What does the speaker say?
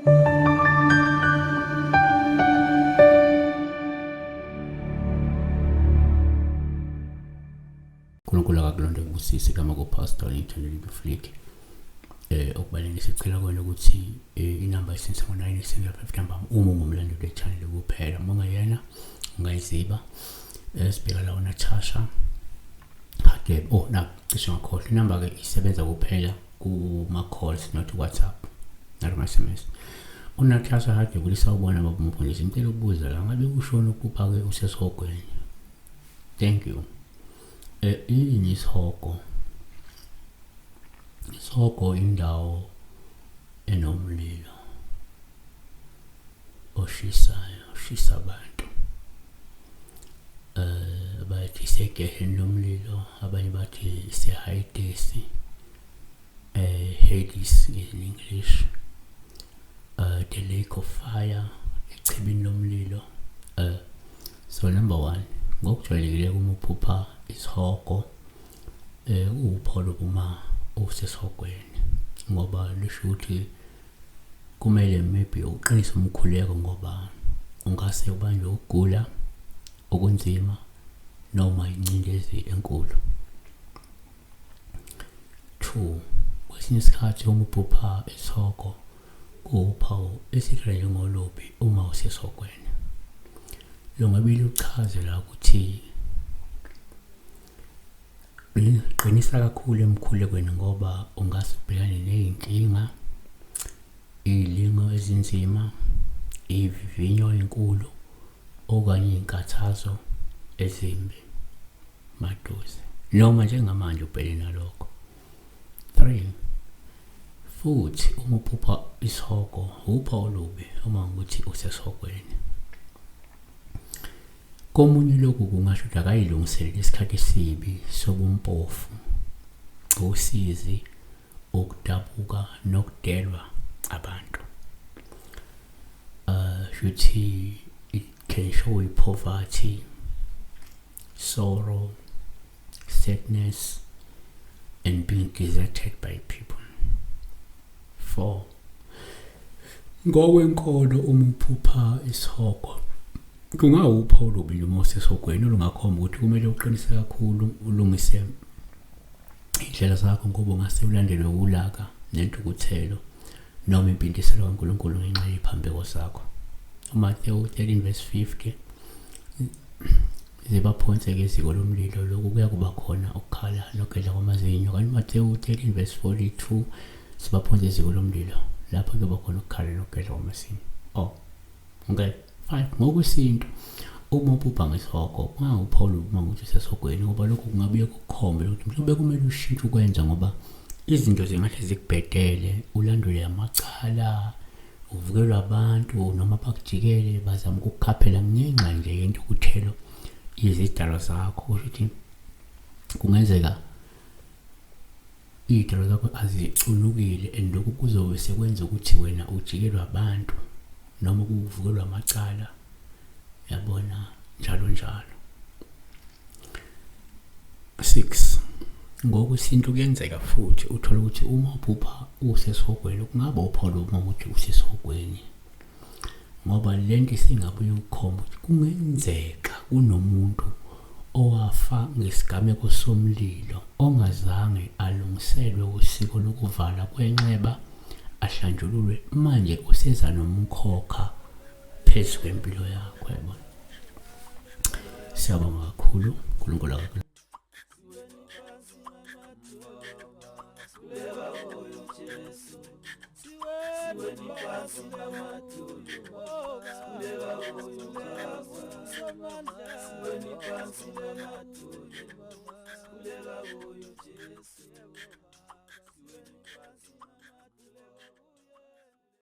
uNkulunkulu akakulonde kubusise igama kuPastor Ngithandile Flick. Okubalulekile sicela kuwena ukuthi inamba isense ngo-9 ekuseni 5 ntambama uma ungumlandeli we-channel kuphela. Uma ungayena ungayiziba. Sibheka la uNatasha Hadebe. Oh, na cishe ngakhohlwa. Inamba ke isebenza kuphela kuma-calls, not WhatsApp, not kuma-SMS. UNatasha Hadebe ulisawubona baba umfundisi. Ngicela ukubuza la ngabe kushona ukuphupha-ke usesihogweni. Thank you. Yini isihogo? Isihogo indawo enomlilo oshisayo, oshisa abantu. Bathi isegeheni lomlilo, abanye bathi isehayidesi, Hades in English. The lake of fire, echibini lomlilo. So number 1, ngokujwayelekile uma uphupha isihogo, uwupholo uma usesihogweni, ngoba lisho ukuthi kumele maybe uqinise umkhuleko, ngoba ungase ubanjwe ukugula okunzima noma ingcindezi enkulu. 2, kwesinye isikhathi uma uphupha isihogo kuwuphawu esihlala njengolubi uma usesihogweni. Lungabe luchazela ukuthi qinisa kakhulu emkhulekweni, ngoba ungase ubhekane ney'nkinga, iy'lingo ezinzima, iy'vivinyo ey'nkulu okanye iy'nkathazo ezimbi maduze noma njengamanje ubhekene nalokho. 3, futhi uma uphupha isihogo upha olubi uma ukuthi usesihogweni. Komunye lokhu kungasho ukuthi akayilungiselele isikhathi esibi sobumpofu, usizi, ukudabuka nokudelwa abantu. Shuthi it can show poverty, sorrow, sadness and being deserted by people. 4, ngokwenkolo uma uphupha isihogo kungawupha olubi noma usesihogweni olungakhomba ukuthi kumele uqinise kakhulu, ulungise iy'ndlela zakho, ngoba ungase ulandelwe ulaka nentukuthelo noma impindiselo kaNkulunkulu ngenxa yeziphambeko zakho. UMathewu 13 verse 50, zibaphonse-ke eziko lomlilo, lokhu kuyakuba khona ukukhala nokugedla kwamazinyo. Kanti uMathewu 13 verse 42, sibaphonse eziko lomlilo, lapho kuyoba khona ukukhala nokugedla kwamazinyo. Oh, okay. 5, ngokwesintu uma uphupha ngesihogo kungawuphawula uma ukuthi usesihogweni, ngoba lokhu kungabuye kukhombe ukuthi mhlawumbe kumele ushintshe ukwenza, ngoba izinto zingahle zikubhedele, ulandule amacala, uvukelwe abantu noma bakujikele bazama ukukukhaphela ngenxa nje yentukuthelo yezidalwa zakho. Kusho ukuthi kungenzeka iy'dalwa zakho azicunukile, and lokhu kuzobe sekwenza ukuthi wena ujikelwe abantu noma kuvukelwa amacala, yabona, njalo njalo. 6, ngokwesintu kuyenzeka futhi uthole ukuthi uma uphupha usesihogweni kungaba upholo uma ukuthi usesihogweni, ngoba lento isingabuye ukukhomba ukuthi kungenzeka kunomuntu owafa ngesigameko somlilo ongazange alungiselwe usiko lokuvala kwenxeba ahlanjululwe, manje useza nomkhokha phezu kwempilo yakho, yabona. Siyabonga kakhulu, uNkulunkulu akakho.